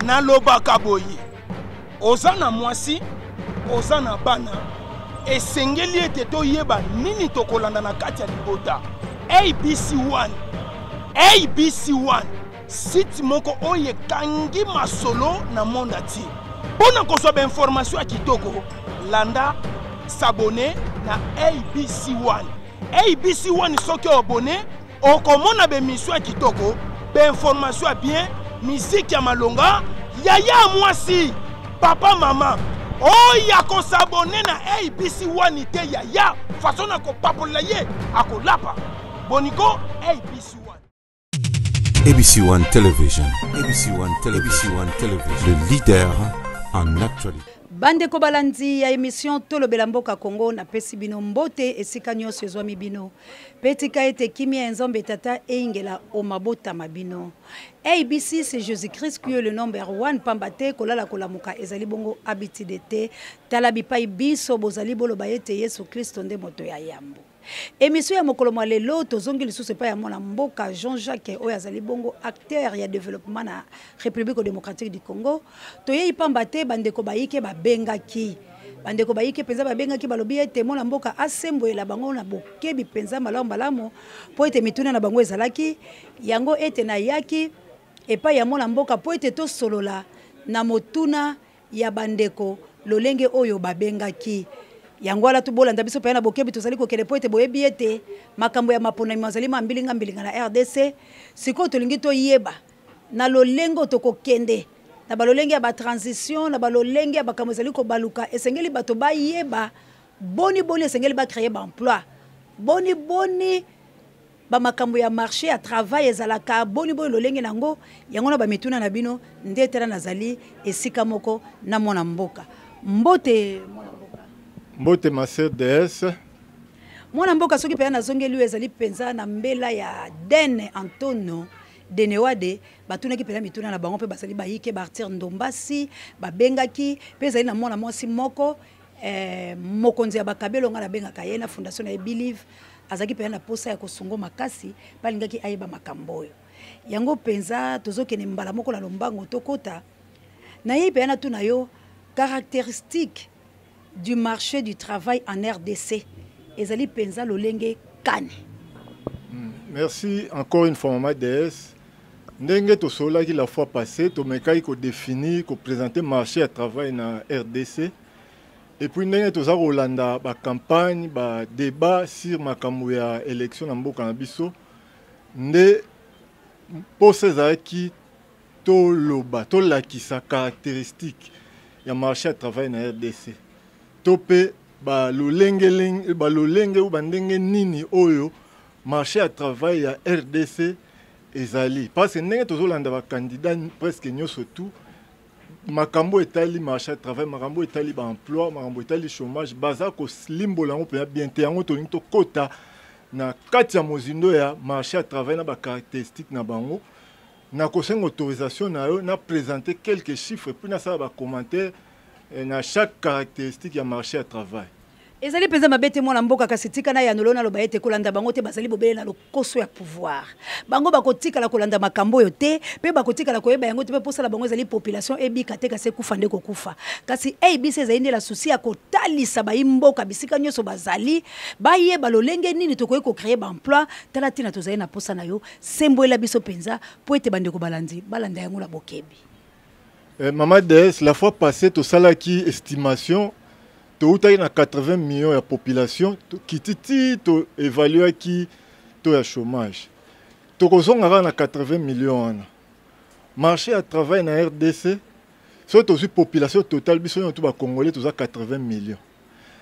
Nalobaka boye, oza na mwasi, oza na bana, esengeli ete toyeba nini tokolanda na kati ya libota. ABC1, ABC1, site moko oyo ekangi masolo na monde entier. Mpo na kozwa bainformation ya kitoko, landa s'abonner na ABC1. ABC1 soki oabonne, okomona bemission ya kitoko, bainformation ya bien, miziki ya malonga, yaya ya mwasi, papa mama oyo akosabone na ABC 1 te, yaya façon na kopapolela ye akolapa boniko. ABC 1. ABC One Television, ABC One Television, ABC One Television, le leader en actualité. Bandeko balandi ya émission Tolobela Mboka Congo, napesi bino mbote esika nyonso ezwami bino. Pe tika ete kimia ya Nzambe Tata eyingela o mabota ma bino. ABC, c'est Jésus-Christ qui est le number one, pamba te kolala kolamuka ezali bongo habitude te. Tala bipai biso bozali boloba ete Yesu Kristo nde moto ya yambo. Émission ya mokolo mwa lelo tozongi lisusu epai ya mwana mboka Jean-Jacques oyo azali bongo acteur ya développement na République démocratique du Congo. Toyei pamba te bandeko bayike babengaki. Bandeko bayike mpenza babengaki, balobi ete mwana mboka asembolela bango na bokebi mpenza malamu malamu, mpo ete mituna na bango ezalaki yango ete nayaki epai ya mwana mboka mpo ete tosolola na motuna ya bandeko lolenge oyo babengaki. Yango wana tobolanda biso mpenza na bokebi, tozali kokende mpo ete boyebi ete makambo ya maponami mazali ma mbilinga mbilinga na RDC. Sikoyo tolingi toyeba na lolenge oyo tokokende na balolenge ya batransition, na balolenge ya makambo ezali kobaluka, esengeli bato bayeba boni boni esengeli bacreye baemploi, boni boni bamakambo ya marché ya travail ezalaka, boni boni lolenge na yango. Yango na bamituna na bino nde tala nazali esika moko na mwana mboka. Mbote mwana mboka. Mbote ma sœur DS. Mwana mboka, soki mpenza nazongeli oyo ezali mpenza na mbela ya Den Antonio Denewade, batunaki mpenza mituna na bango mpe bazali bayike ba Arthur Ndombasi babengaki mpe ezali na mwana mwasi moko, mokonzi ya bakabelo nga nabengaka ye na fondation na ye Believe, azalaki mpenza na posa ya kosungo makasi mpe alingaki ayeba makambo oyo. Yango mpenza tozokende mbala moko na lombango tokota nayei mpenza natuna yo caractéristique du marché du travail en RDC ezali mpenza lolenge kani? Merci encore une fois, Mama DS. Ndenge tosololaki la fois passée, tomekaki kodéfinir, koprésenter marché ya travail na RDC. Et puis ndenge toza kolanda bacampagne, badébat sur makambo ya élection na mboka na biso, nde mposa ezalaki toloba, tolakisa caractéristique ya marché ya travail na RDC, to mpe balolenge oyo bandenge nini oyo marché ya travail ya RDC ezali, parce que ndenge tozolanda bacandidat presque nyonso tout, makambo etali marché ya travail, makambo etali baemploi, makambo etali chômage, baza kolimbola yango mpenza bien te. Yango tolingi tokɔta na kati ya mozindo ya marché ya travail na bacaractéristique na bango. Nakosenga autorisation na yo na présenter quelques chiffres, puis nasala bacommentaire na chaque caractéristique ya marché ya travail. Ezali mpenza mabe te, mwana mboka, kasi tika na yanolo naloba ete kolanda bango te, bazali bobele na lokoso ya pouvoir. Bango bakotikala kolanda makambo oyo te mpe bakotikala koyeba yango te, mpe mposala bango ezali population ebika te, kasi ekufa nde kokufa. Kasi ABC ezali nde la souci ya kotalisa bayi mboka bisika nyonso bazali bayeba lolenge nini tokoki kocreye baemploi. Tala ntina tozali na posa na yo, sembolela biso mpenza mpo ete bandeko balandi balanda yango na bokebi. Mama DS, la fois passée tosalaki estimation, toutaki na 80 millions ya population, tokiti ti toévaluaki taux ya chômage. Tokozonga kaka na 80 millions wana. Marché ya travail na RDC, soki tozwi population totale, biso nyonso to bacongolais toza 80 millions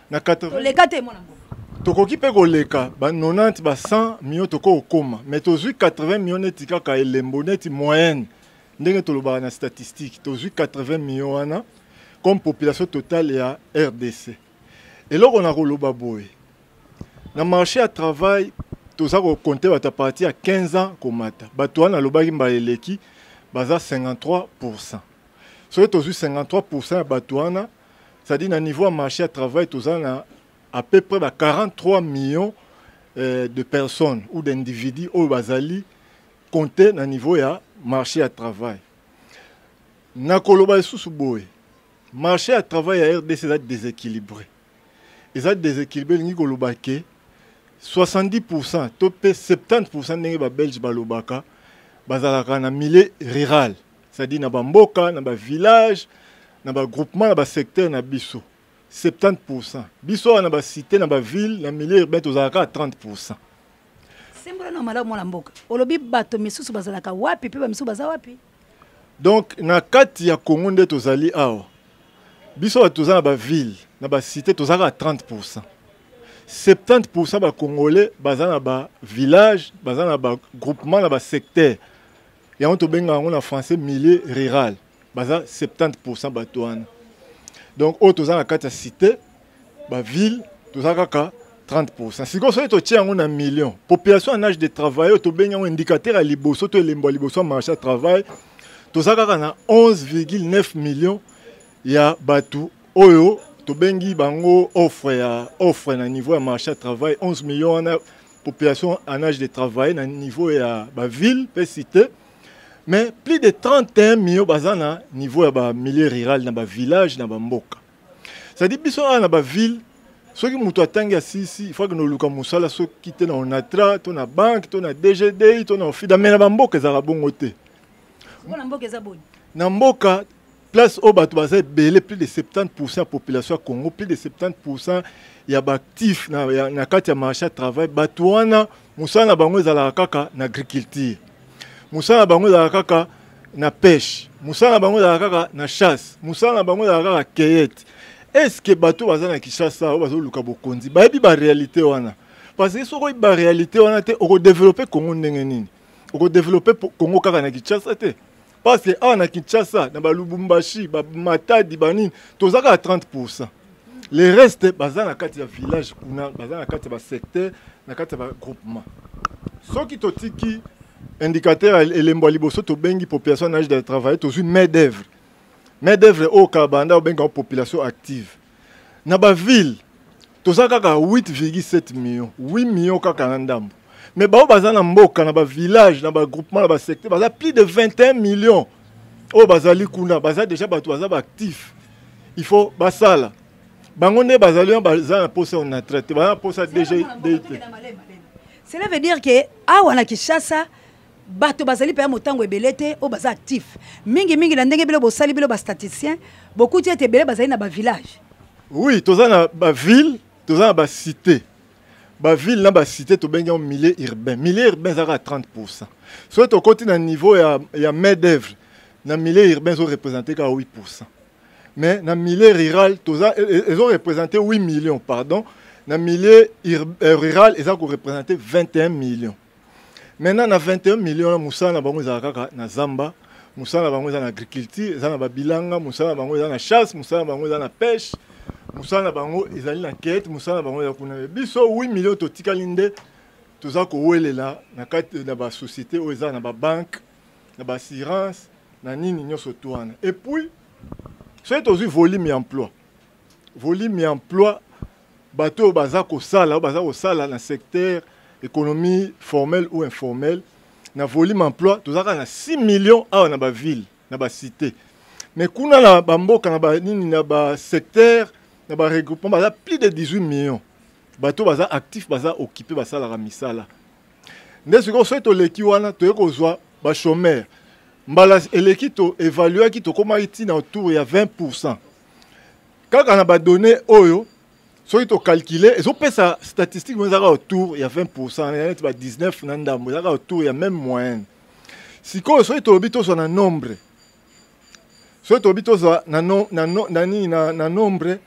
na 80. Toleka te, mwana mboka. Tokoki mpe koleka ba 90, ba 100 millions tokoki kokóma, mais tozwi 80 millions neti kaka elembo, neti moyenne ndenge tolobaka na statistique. Tozwi 80 millions wana comme population totale ya RDC. Eloko na koloba boye, na marché ya travail toza kocompter bato à partir ya 15 ans komata. Bato wana alobaki mbala eleki baza 53. Soki tozwi 53 ya bato wana, c'est-à-dire na niveau ya marché ya travail toza na à peu près ba 43 millions de personnes ou d'individus oyo bazali compter na niveau ya marché ya travail. Nakoloba lisusu boye, marché ya travail ya RDC eza déséquilibré. Eza déséquilibré elingi koloba ke 70% to mpe 70% ndenge babelge balobaka, bazalaka na milieu rural, c'est-à-dire na bamboka, na bavillage, na bagroupement, na basecteur na biso 70%. Biso awa na bacité, na baville, na milieu urbain, tozalaka 30%. Sembola na malamu, mwana mboka. Olobi bato misusu bazalaka wapi mpe bamisusu baza wapi? Donc na kati ya Congo nde tozali awa, biso bato toza na baville, na bacité, tozalaka 30%. 70% bacongolais baza na bavillage, baza na bagroupement, na basecteur. Yango tobengaka yango na français milieu rural. Baza 70% bato wana. Donc oyo toza na kati ya cité, baville, toza kaka 30%. Sikoyo soki totie yango na million, population en âge de travail, oyo tobengi yango indicateur ya liboso to elembo ya liboso ya marché ya travail, toza kaka na 11,9 million ya bato oyo tobengi bango offre ya offre na niveau ya marché ya travail. 11 millions wana, population en âge de travail na niveau ya baville mpe cité, mais plus de 31 millions baza na niveau ya bamilieu rural, na bavillage, na bamboka. C'est-à-dire biso awa na baville, soki moto atangi, asisi, il faut que noluka mosala, soki te na Onatra to na banque to na DGDI to na Ofida. Mais na bamboka ezalaka bongo te. Na mboka eza boni? Na mboka, place oyo bato baza ebele, plus de 70% ya population ya Congo, plus de 70% ya baactif na kati ya marché ya travail, bato wana mosala na bango ezalaka kaka na agriculture, mosala na bango ezalaka kaka na pêche, mosala na bango ezalaka kaka na chasse, mosala na bango ezalaka kaka cueillette. Est ce que bato baza na Kinshasa oyo bazoluka bokonzi bayebi baréalité wana? Parce que soki oyebi baréalité wana te, okodévelopper Congo ndenge nini? Okodévelopper Congo kaka na Kinshasa te, parce que awa na Kinshasa, na balubumbashi, bamatadi, banini, toza kaka 30%. Le reste baza na kati ya village kuna, baza na kati ya basecteur, na kati ya bagroupement. Soki totiki indicateur elembo ya liboso tobengi population en âge de travailler, tozwi main d'œuvre. Main d'œuvre oyo kala banda obenga population active, na baville toza kaka 8,7 millions, 8 millions kaka na ndambo. Mais bao baza na mboka, na bavillage, na bagroupement, na basecteur, baza plus de 21 millions. Oyo bazali kuna baza déjà bato baza baactif, il faut basala. Bango nde bazali wana, baza na posa Onatra te, baza na posa DGDI te. Cela veut dire que awa na Kinshasa bato bazali mpenza motango ebele te oyo baza actif mingimingi. Na ndenge bino bosali, bino bastatisticien, bokuti ete ebele bazali na bavillage. Oui, toza na baville, toza na bacité. Baville na bacité tobengi yango milieu urbain. Milieu urbain ezalaka 30%. Soki tokoti na niveau ya main d'œuvre, na milieu urbain ezoreprésente kaka 8%, mais na milieu rural toza ezoreprésente 8 millions, pardon, na milieu rural eza koreprésente 21 millions. Maintenant na 21 millions na mosala na bango ezalaka kaka na zamba, mosala na bango eza na agriculture, eza na babilanga, mosala na bango eza na chasse, mosala na bango eza na pêche, mosala na bango ezali na cueillette, mosala na bango eza kuna. Biso 8 millions totikali nde toza kowelela na kati na basociété oyo eza na babanque, na baassurance, na nini nyonso to wana. Et puis soki tozwi volume ya emploi, volume ya emploi, bato oyo baza kosala, oyo baza kosala na secteur économie formelle ou informelle, na volume emploi tozalaka na 6 millions awa na baville, na bacité. Mais kuna na bamboka, na banini, na basecteur, na baregroupement, baza plus de 18 millions bato baza actif, baza occupé, basalaka misala. Nde sikoyo soki toleki wana, toye kozwa bachômeur. Mbala eleki toévaluaki, tokomaki ntina autour ya 20% kaka na badonnées oyo. Soki tocalcule, ezopesa statistique mo ezalaka autour ya 20%, neti ba 19 na ndambo, ezalaka autour ya même moyenne. Sikoyo soki tolobi tozwa na nombre, soki tolobi tozwa na, no, na, no, na nini, na nombre,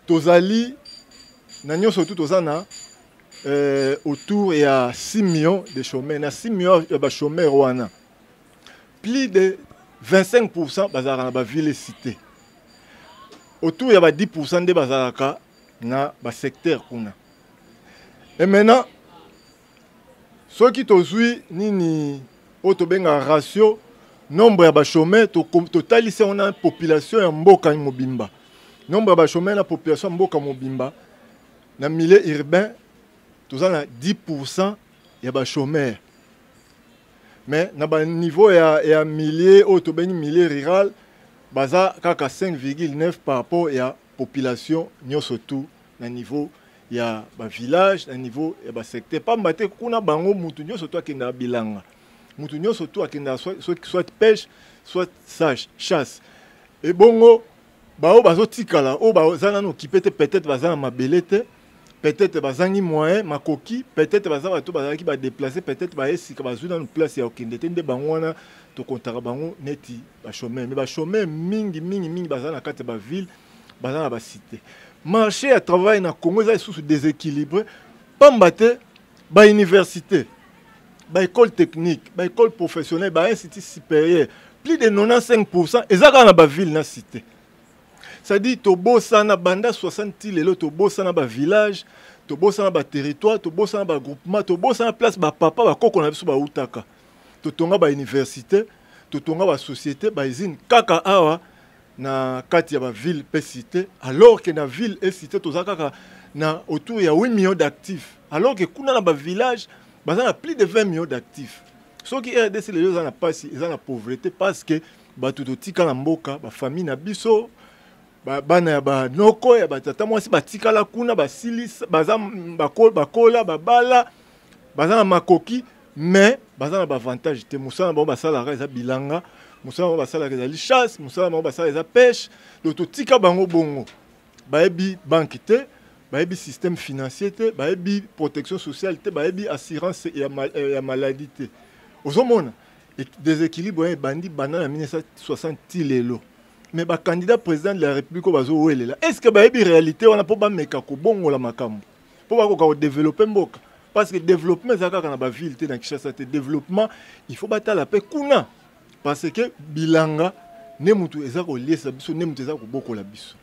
tozali na nyonso tu, toza na autour ya 6 millions de chômeurs. Na 6 millions ya bachômeurs wana, plus de 25% bazalaka na baville, cité. Autour ya ba 10% nde bazalaka na basecteur kuna. Et maintenant soki tozwi nini oyo tobengaka ratio nombre ya bachômeur, totalisi yango na population ya mboka mobimba, nombre ya bachômeur na population ya mboka mobimba, na milieu urbain toza na 10% ya bachômeur, mais na baniveau ya milieu oyo tobengi milieu rural Baza kaka 5,9 par rapport ya population nyonso tout na niveau ya ba village, na niveau ya ba secteur. Pamba te kuna bango mutu nyonso to akendaka bilanga, mutu nyonso to akendaka soit pêche, soit chasse. Ebongo bao bazotikala oyo baza nano okipe te, peut-être baza na mabele te, peut-être bazangi moyen makoki, peut-être baza bato bazalaki badéplacer, peut-être baye sika, bazwi nano place ya kokende te. Nde bango wana tokontaka bango neti bachômeur. Mais bachômeur mingi mingi mingi baza na kati ya baville, baza na bacité. Marché ya travail na Congo eza lisusu déséquilibré, pamba te bauniversité, baécole technique, baécole professionnelle, bainstitut supérieur, plus de 95 eza kaka na baville na cité. C'est-à-dire tobosana banda 60 ti lelo, tobosana bavillage, tobosana baterritoire, tobosana bagroupement, tobosana place bapapa, bakoko na biso bautaka. Totonga bauniversité, totonga basociété, bausine kaka awa na kati ya baville mpe cité, alors que na ville et cité toza kaka na autour ya 8 millions d'actifs, alors que kuna na bavillage baza na plus de 20 millions d'actifs. Soki RDC lelo eza na mpasi, eza na pauvreté, parce que bato totika na mboka, bafamille na biso, bana ya banoko, ya batata mwasi batikala kuna, basilisa, baza bakola, babala, baza na makoki, mais baza na baavantage te. Mosala na bango basalaka eza bilanga, mosala bango basalaka ezali chasse, mosala bango basalaka eza pêche. Donc totika bango bongo, bayebi banque te, bayebi système financier te, bayebi protection sociale te, bayebi assurance ya maladie te. Ozomona déséquilibre oyo ebandi banda na 1960 ti lelo. Mais bacandidat président de la République oyo bazowelela, est ce que bayebi réalité wana mpo bameka kobongola makambo, mpo bakoka kodévelopper mboka? Parce que développement eza kaka na baville te, na Kinshasa te. Développement, il faut batala mpe kuna, parce que bilanga nde mutu eza koliesa biso, nde mutu eza kobokola biso.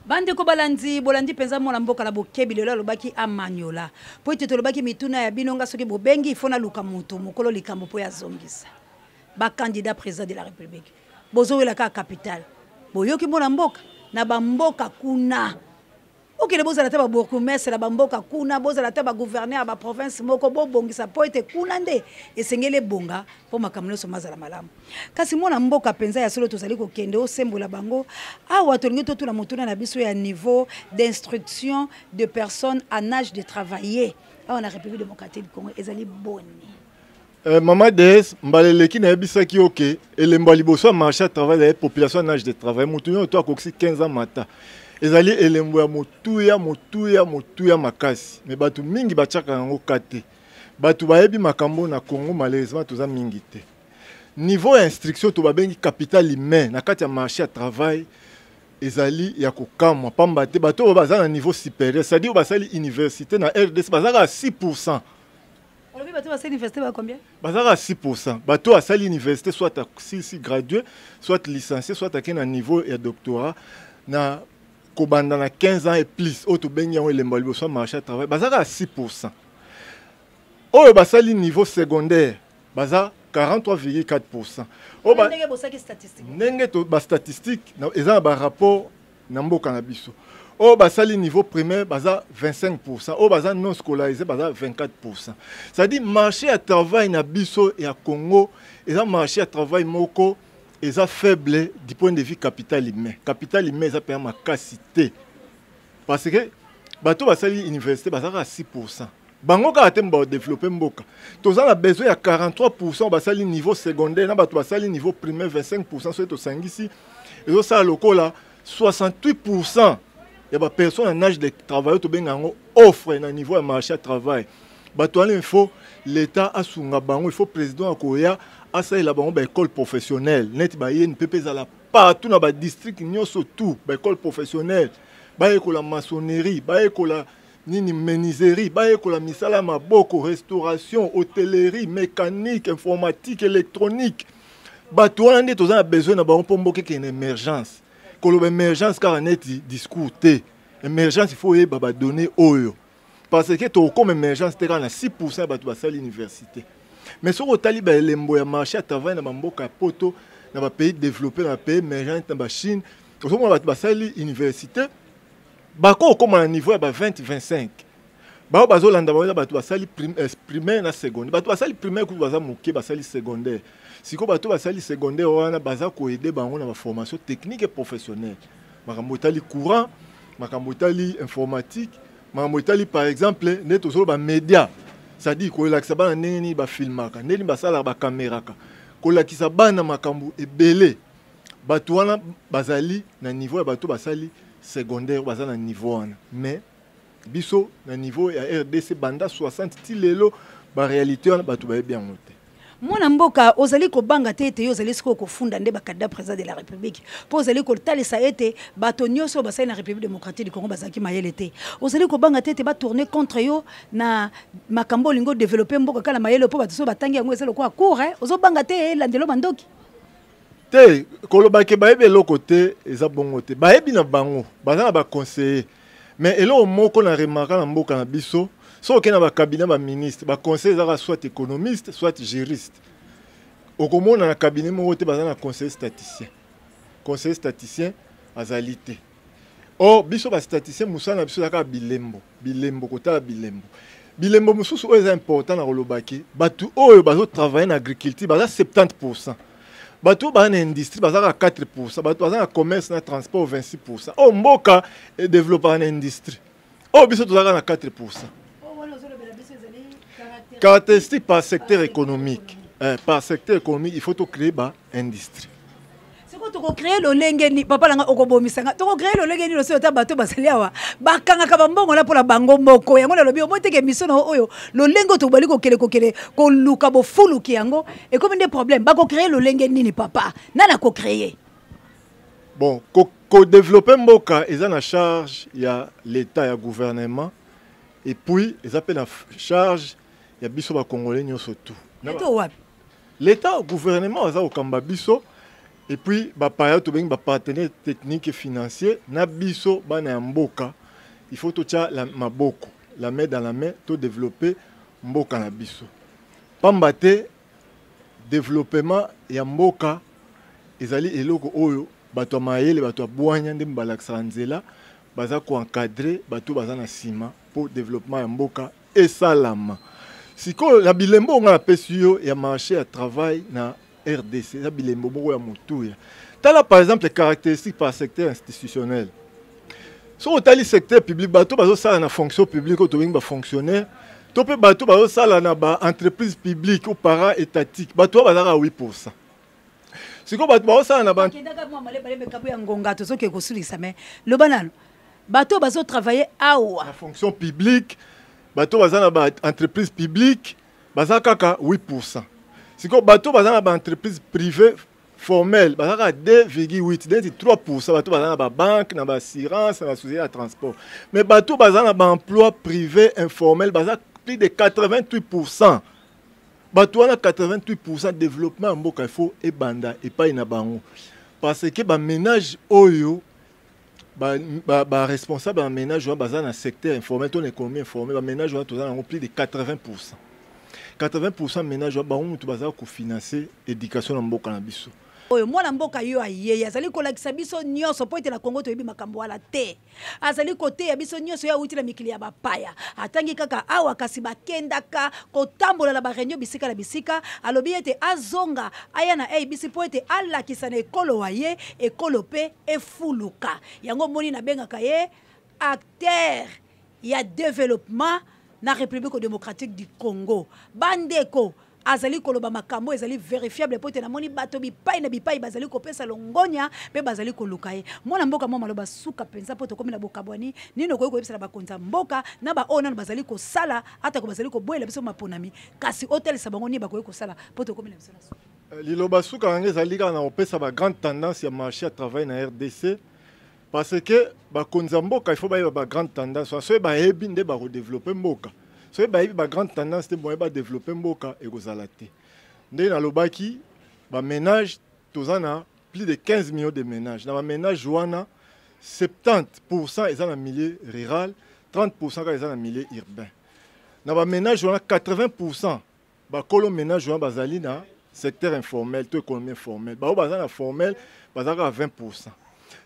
Bandeko balandi, bolandi mpenza mwana mboka na bokebi. Lelo alobaki amaniola mpo ete tolobaki mituna ya bino. Nga soki bobengi, ifo naluka moto mokolo likambo mpo yazongisa. Bacandidat président de la République, bozowela kaka capitale. Boyoki mwana mboka na bamboka kuna, okende bozala te babourgmestre na bamboka kuna, bozala te bagouverneur ya baprovince moko, bobongisa mpo ete kuna nde esengeli ebonga mpo makambo nyonso mazala malamu. Kasi mwana mboka mpenza ya solo, tozali kokende osembola bango awa. Tolingi totuna motuna na biso ya niveau d'instruction de personnes en âge de travailler awa na République démocratique du Congo ezali boni? Mama DS, mbala eleki nayebisaki yo ke elembo ya liboso ya marché ya travail ezali population en âge de travail. Motu nyonso to akokisi 15 ans mata, ezali elembo ya motuya, motuya, motuya makasi. Mais bato mingi batiaka yango ka te. Bato bayebi makambo na Congo, malheureusement toza mingi te. Niveau ya instruction to babengi capital humain na kati ya marché ya travail ezali ya kokamwa, pamba te bato oyo baza na niveau supérieur, c'est-à-dire basali université na RDC, baza kaka 6. Olobi bato basali université ba combien? Bazalaka 6. Bato asali université, soit asilisi gradué, soit licencié, soit ake na niveau ya doctorat, na kobanda na 15 ans et plus, oyo tobengi yango elembo ya liboso ya marché ya travail, bazalaka 6. Oyo basali niveau secondaire baza 43,4. Oyo ndenge bosaki statistique? Ndenge bastatistique eza na barapport na mboka na biso. Oyo basali niveau primaire baza 25. Oyo baza non scolarisé baza 24. C'est-à-dire marché ya travail na biso ya Congo eza marché ya travail moko eza faible du point de vue capital humain. Capital humain eza mpenza makasi te, parce que bato basali université baza kaka 6. Bango kaka te badévelopper mboka. Toza na besoin ya 43 basali niveau secondaire na bato basali niveau primaire 25. Soki tosangisi, ezosala lokola 68 ya bapersonne en âge de travail. Tobenga yango offre na niveau ya marché ya travail. Bato wana, il faut l'État asunga bango, il faut président akoya asalela bango baécole professionnelle neti bayeni mpe ezala partout na badistrict nyonso, tout baécole professionnelle, bayekola maçonnerie, bayekola nini, menuiserie, bayekola misala ya maboko, restauration, hôtellerie, mécanique, informatique, électronique. Bato wana nde toza na besoin na bango mpo mboka ekende émergence. Koloba émergence kaka neti discours te. Émergence, il faut oyeba badonnées oyo, parce que tokokoma émergence te kaka na 6 ya bato basali université. Mais soki otali baelembo ya marché ya travail na bamboka ya poto, na bapays développé, na bapays émergent, na bachine, ozomona bato basali université bakokóma na niveau ya ba 20 25. Bao bazolanda bango eza bato basali primaire na secondaire. Bato basali primaire kutu baza moke, basali secondaire. Sikoyo bato basali secondaire wana baza koaider bango na baformation technique et professionnelle. Makambo etali courant, makambo etali informatique, makambo etali par exemple nde tozoloba média, c'est-à-dire kolakisa bana ndenge nini bafilmaka, ndenge nini basalaka bakameraka, kolakisa bana makambo ebele. Bato wana bazali na niveau ya bato basali secondaire, baza na niveau wana. Mais biso na niveau ya RDC banda 60 ti lelo, baréalité wana bato bayebi yango te. Mwana mboka, ozali kobanga te ete yo ozali sikoyo kofunda nde bacandidat président de la République, mpo ozali kotalisa ete bato nyonso oyo basali na République démocratique du Congo bazalaki mayele te? Ozali kobanga te ete batourne contre yo na makambo olingi odévelopper mboka kaka na mayele, mpo bato so batangi yango eza lokola cours? Ozobanga te elandelo bandoki? Te, kolobaki bayebi eloko te eza bongo te. Bayebi na bango, baza na baconseiller. Mais eloko moko na remarka na mboka na biso, soki okei na bacabinet baministre, baconseiller ezaka soit économiste, soit juriste. Okomona na cabinet moko te baza na conseiller statisticien. Conseiller statisticien azali te. Or biso bastatisticien, mosala na biso ezaka bilembo, bilembo, kotala bilembo. Bilembo mosusu oyo eza important na kolobaki, bato oyo bazotravaille na agriculture baza 70%, bato oyo baza na industrie baza kaka 4%, bato baza na commerce na transport 26%. Oyo mboka edéveloppaka na industrie, oyo biso tozalaka na 4%. Caractéristique par secteur économique, par secteur économique, il faut tocréer ba industrie. Sikoyo tokocréer lolenge nini? Papa nanga, okobomisanga. Tokocréer lolenge nini? Osi ota bato bazali awa bakangaka bambongo na mpona bango moko. Yango nalobi, omoi teke émission na oyo, lolenge oyo tobali kokele kokele koluka bofuluki, yango ekomi nde problème. Bakocréer lolenge nini, papa? Nani akocréer? Bon, kodévelopper mboka eza na charge ya l'état, ya gouvernement, et puis eza mpe na charge ya biso bacongolais nyonso tout. To wapi? L'état, gouvernement aza kokamba biso, et puis bapaya tobengi bapartenaire technique et financier na biso bana ya mboka. Il faut totia la maboko, la main dans la main, todévelopper mboka na biso, pamba te développement ya mboka ezali eloko oyo bato ya mayele, bato ya bwanya nde balakisaka nzela, baza koencadrer bato baza na nsima mpo développement ya mboka esalama. Sikoyo na bilembo oyo nga napesi yo ya marché ya travail na RDC, eza bilembo moko ya motuya. Tala par exemple caractéristique par secteur institutionnel. Soki otali secteur public, bato bazosala na fonction publique oyo tobengi bafonctionnaire, to mpe bato bazosala na baentreprise publique ou para étatique, bato oyo bazalaka 8%. Sikoyo bato bazosala na bakendaka mwa malebale ya ngonga, tozoke kosulisa. Me loba nano, bato bazotravaille awa na fonction publique, bato baza na baentreprise publique baza kaka 8%. Sikoyo bato baza na baentreprise privé formelle baza kaka 2,8, neti 3%. Bato baza na babanke, na baassurance, na basociété ya transport. Mais bato baza na baemploi privé informel baza plus de 88%. Bato wana 88%, développement ya mboka il faut ebanda epai na bango, parce que baménage oyo baresponsable ba ménage wana baza na secteur informel to na économie informelle. Baménage wana toza nango plus de 80%. 80% ménage wana, bango moto baza kofinancer éducation na mboka na biso. Oyo mwana mboka yo ayei, azali kolakisa biso nyonso mpo ete na Kongo toyebi makambo wana te. Azali koteya biso nyonso. Ye awuti na mikili ya bapaya, atangi kaka awa, kasi bakendaka kotambola na baréunion bisika na bisika. Alobi ete azonga, aya na ABC mpo ete alakisa na ekolo wa ye, ekolo mpe efuluka. Yango moni nabengaka ye acteur ya développement na République démocratique du Congo. Bandeko, azali koloba makambo ezali vérifiable, po ete namoni bato bipai na bipai bazali kopesa longonya mpe bazali koluka ye. Mwana mboka, mwa maloba suka mpenza mpo tokomi na bokabwani. Nini okoki koyebisa na bakonzi ya mboka na baoyo nano bazali kosala, atako bazali koboyela biso maponami, kasi otalisa bango nini bakoki kosala mpo tokomi na biso na suka? Liloba suka yango ezali kaka na kopesa bagrande tendance ya marché ya travail na RDC, parce que bakonzi ya mboka, il faut bayeba bagrande tendance wana. Soki bayebi nde bakodévelopper mboka. Soki bayebi bagrande tendance te, moye badévelopper mboka ekozala te. Nde nalobaki, baménage, toza na plus de 15 millions de ménages. Na baménage wana, 70% eza na milieu rural, 30% kaka eza na milieu urbain. Na baménage wana, 80% bakolo ménage wana bazali na secteur informel to économie informelle. Bao baza na formel baza kaka 20%.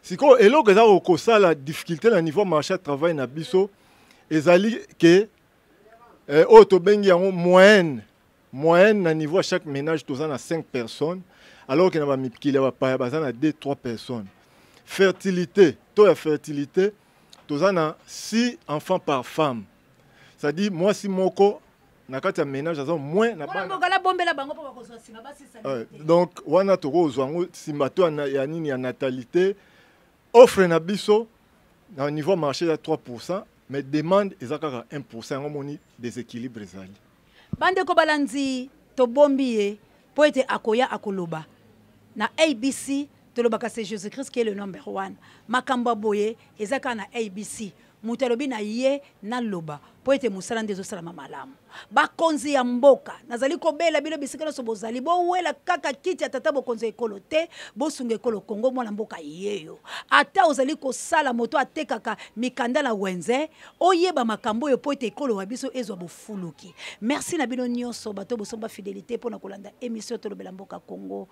Sikoyo eloko eza kosala difficulté na niveau marché ya travail na biso ezali ke Eh, oyo tobengi yango moyenne moyenne na niveau ya chaque ménage toza na 5 personnes, alors que na bamikili ya bapaya baza na 2 3 personnes. Fertilité, taux ya fertilité, toza na 6 enfants par femme, c'est-à-dire mwasi moko na kati ya ménage aza moins na bana. Bombela bango mpo bakozwa nsima basisa. Donc wana tokozwa yango nsima to ya nini ya natalité. Offre na biso na niveau marché eza 3, mais demande eza kaka 1. Yango moni déséquilibre ezali. Bandeko balandi, tobombi ye mpo ete akoya akoloba na ABC. Tolobaka, c'est Jésus Christ qui est le number one. Makambo ya boye eza kaka na ABC. Moto alobi na ye naloba mpo ete mosala nde ezosalama malamu. Bakonzi ya mboka, nazali kobela bino bisika nyonso bozali, bowela kaka kiti ya tata bokonzi ya ekolo te, bosunga ekolo Kongo. Mwana mboka yeyo, ata ozali kosala moto atekaka mikanda na wenze, oyeba makambo oyo mpo ete ekolo wa biso ezwa bofuluki. Merci na bino nyonso bato bosomba fidélité mpona kolanda émission Tolobela Mboka Kongo.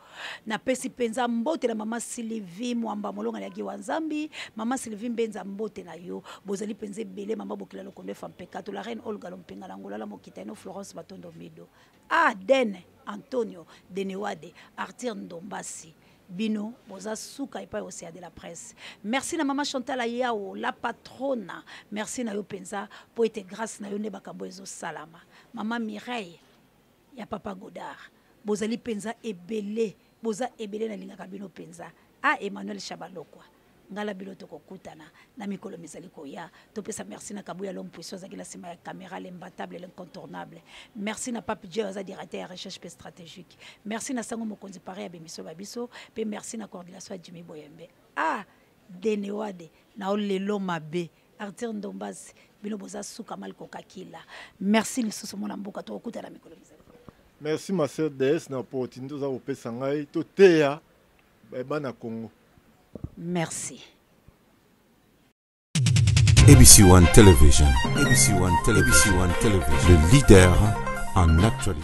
Napesi mpenza mbote na mama Sylvie Mwamba Molonga ya Giwa Nzambi, mama Sylvie Mbenza, mbote na yo. Bozali mpenza ebele, mama Bokila Lokondo Efa Mpekato, la reine Olga Lompenga na Ngolala Mokita eno, Florence Batondo Mido, Aden Antonio Denewade, Arthur Ndombasi, bino boza suka epai Océan de la Presse. Merci na mama Chantal Ayao, la patrona, merci na yo mpenza mpo ete grâce na yo nde makambo ezosalama. Mama Mireille ya papa Godard, bozali mpenza ebele, boza ebele, nalingaka bino mpenza. A Emmanuel Chabalokwa ngala, bino tokokutana na mikolo mizali koya. Topesa merci na Kabuya l'homme puissant, azalaki na nsima ya caméra, l'imbattable, l'incontournable. Merci na Pape Dieu, aza directeur ya recherche mpe stratégique. Merci na Sango Mokonzi pare ya bemiso babiso, mpe merci na coordination ya Jimmy Boyembe, a Denewade na olelo mabe, Arthur Ndombasi, bino boza suka malkokakila. Merci lisusu, mwana mboka, tokokutana mikolo mizali. Merci, ma sœur DS, na opportunité oza kopesa ngai toteya bana Congo. Merci. ABC One Television, ABC One Television, ABC One Television, le leader en actualité.